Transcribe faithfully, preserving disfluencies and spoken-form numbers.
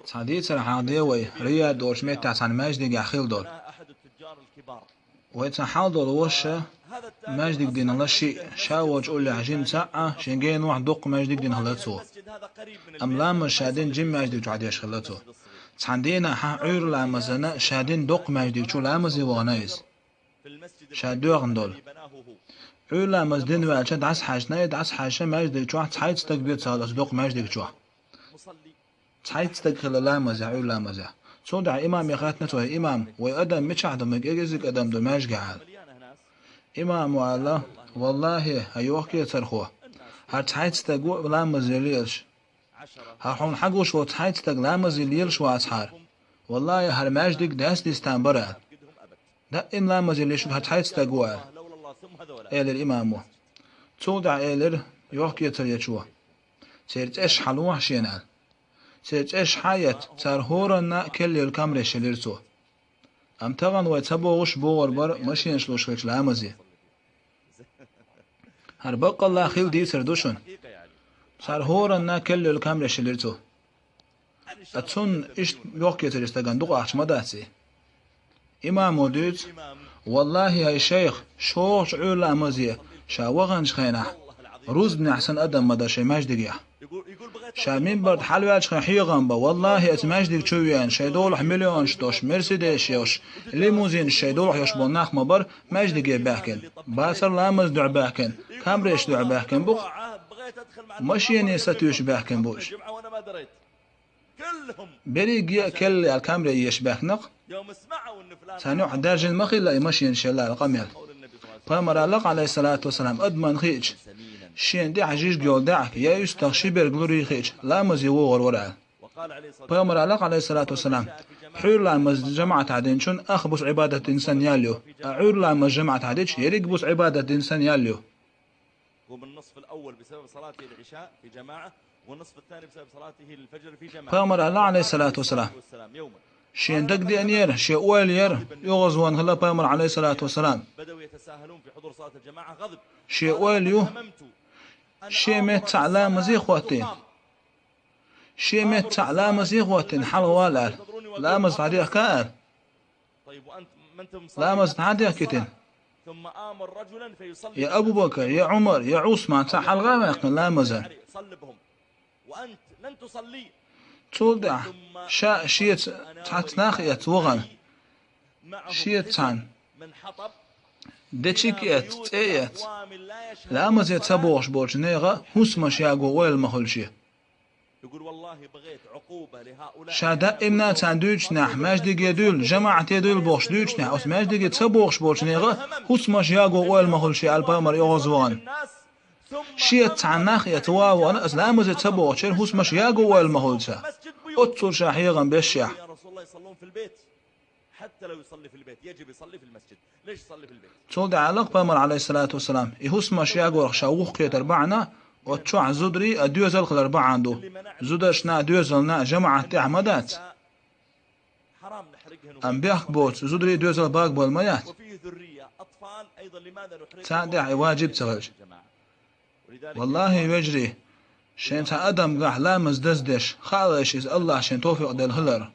Цхьа дийцар хьалде вай, Рияд олучу меттехь цхьана маьждигехь хилла долу. Вай цхьа хьал долу ваша маьждиг дина хилла шиъ, ша волчу уллехь жима цхьаъ, шен генахь доккха маьждиг дина хилла цо. Амма ламаз ша дина жима маьждиг чохь деш хилла цо. Цхьана дийнахь хьан Ӏуьйра ламазана ша дина доккха маьждиг чу ламазе вахана иза. Ша доьхна долу. Ӏуьйра ламаз дина ваьлча дӀасахьаьжна, и дӀасахьаьжча маьждиг чохь цхьайтта стаг бецахьа оцу доккха маьждиг чохь. Цхьайтта стаг хилла ламазехь, Ӏуьйра ламазехь. Цул тӀаьхьа имаме хаьттина цо: «Имам, вай адам мичахь ду, мега кӀезиг адам ду маьждигехь?» — аьлла. Имамо аьлла: «Валлахьи, хӀай йохкецархо, хӀара цхьайтта стаг ву ламазе лелаш. ХӀара хьуна хьагуш волу цхьайтта стаг ламазе лелаш вац хӀара. Валлахьи, хӀара маьждиг даьсса дистан бара», — аьлла. «Даима ламазе лелаш хӀара цхьайтта стаг ву», — аьлла, элира имамо. Цул тӀаьхьа элира йохкецар ечо: «Церан цӀераш хьалохьа шена», — аьлла. Церан цӀераш хьаэцна, цара хӀоранна а керла йолу камреш елира цо. Амма тахана вай ца богӀуш богӀур бара машенаш луш хилча ламазе. ХӀара баккъалла хилла дийцар ду шуна. Цара хӀоранна а керла йолу камреш елира цо. Ткъа цунна иштта йохкецаре стагана дукха ахча ма дац и. Имамо дуьйцу: «Валлахьи, хӀай шайх, шолгӀачу Ӏуьйра ламазе ша ваханчу хенахь, рузбанехь санна адам ма дара шайн маьждигехь. Ша минбарна хьалаваьллачу хенахь хьехам бан, валлахьи, оцу маьждиг чу веана, шайн долахь миллионаш долуш, мерседесаш йолуш, лимузинаш шайн долахь йолуш болу нах ма бара маьждиге баьхкина. Бацара ламазан дуьхьа баьхкина, камреш дуьхьа баьхкина бу-кх, машене сатуьйсуш баьхкина бу уьш. Берриге а керла яьлла камре еш баьхкина-кх. Царна юкъахь даьржина ма хилла и машенаш елла», — аьлла къамел. Пайхамара аьлла-кх, Ӏалайхиссалату вассалам, адамна хиъча, шена тӀехь жижиг йолу даьӀахк я уьстагӀ ши берг лур хиъча, ламазе вогӀур вара аьлла. Пайхамара аьлла-кх, Ӏалайхиссалату вассалам: «Ӏуьйра ламаз жамаӀатехь динчунна ах буса Ӏибадат дина санна ял ю, ткъа Ӏуьйра ламаз жамаӀатехь дича, ерриг буса Ӏибадат дина санна ял ю». قوم النصف الأول بسبب صلاته العشاء في جماعة، والنصف الثاني بسبب صلاته الفجر في جماعة. Пайхамара аьлла, Ӏалайхиссалату вассалам, шен дагадеанера, шен ойла яра, оьгӀазвахана хилла Пайхамар, Ӏалайхиссалату вассалам. بدأوا يتساهلون في حضور صلاة الجماعة، غضب. Шен ойла ю, шен меттахь ламазе хӀоттийна. Шен меттахь ламазе хӀоттийна, хьалхавала аьлла. Ламаз дӀадехка аьлла. Ламаз дӀадехкийтина. Я Абу-Бакар, я Ӏумар, я Ӏусман цхьаъ хьалха а ваьккхина ламазан. Цул тӀаьхьа ша шеца цхьацца нах а эцна вахана. Шеца цхьаьна. Дечиг а эцна, цӀе а эцна. Ламазе ца богӀуш болчу нехан хӀусамаш яго ойла ма хуьлу шен. Ша даимна царна дуьйцучу нах, маьждиге дуьйла, жамаӀате дуьйла бохуш дуьйцучу нах, оцу маьждиге ца богӀуш болчу нехан хӀусамаш яго ойла ма хуьлу шен аьлла Пайхамар оьгӀазвахана. Шеца цхьаьна нах а эцна ван а вахана, аса ламазе ца богӀучеран хӀусамаш яго ойла ма хуьлу царна. Оццул ша хьехам бешшехь. حتى لو يصلي في البيت، يجب يصلي في المسجد. ليش يصلي في البيت؟ Цул тӀаьхьа аьлла-кх Пайхамар, Ӏалайхиссалату вассалам, и хӀусамаш ягорах ша вухкхетар бахьана, оцу чохь зударий а, доьзал а хилар бахьана ду. Зударшна а, доьзална а жамаӀат тӀехь ма дац. Амма бехк боцу зударий, доьзал багабала ма яц. Царна тӀехь и важиб ца хилча. Валлахьи, вежарий, шайн цхьа адам гахь ламаз даздеш, хаалаш иза Аллахь шайн товфикъ делла хилар.